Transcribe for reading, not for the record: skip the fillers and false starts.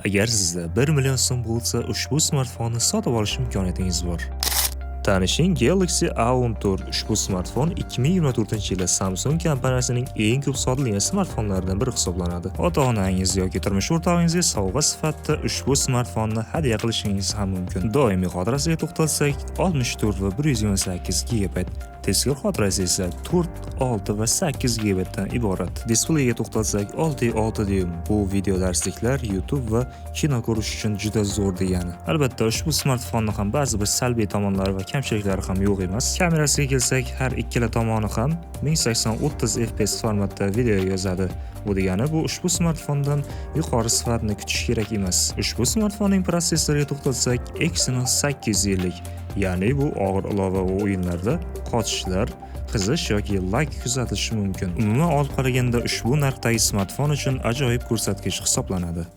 Agar sizda 1 million so'm bo'lsa, ushbu smartfonni sotib olish imkoniyatingiz bor. Tanishing Galaxy A14. Ushbu smartfon 2024-yilda Samsung kompaniyasining eng ko'p sotilgan smartfonlaridan biri hisoblanadi. Ota-onangiz yoki turmush o'rtog'ingizga sovg'a sifatida ushbu smartfonni hadya qilishingiz ham mumkin. Doimiy xotirasiga to'xtalsak, 64 va 128 GB. Tezkor xotirasi esa 4, 6 va 8 GB dan iborat. Displeyga to'xtalsak, 6.6 dyum. Bu video darsliklar, YouTube va kino ko'rish uchun juda zo'r degani. Albatta, ushbu smartfonni ham ba'zi bir salbiy tomonlari va kamchiliklari ham yo'q emas. Kamerasiga kelsak, har ikkala tomoni ham 1080 30 fps formatda video yozadi. Bu degani, bu ushbu smartfondan yuqori sifatni kutish kerak emas. Ushbu smartfonning protsessoriga to'xtalsak, Exynos 850, ya'ni bu og'ir ilova va o'yinlarda qochishlar, qizish yoki lag kuzatilishi mumkin. Umuman olib qaraganda, ushbu narxdagi smartfon uchun ajoyib ko'rsatkich hisoblanadi.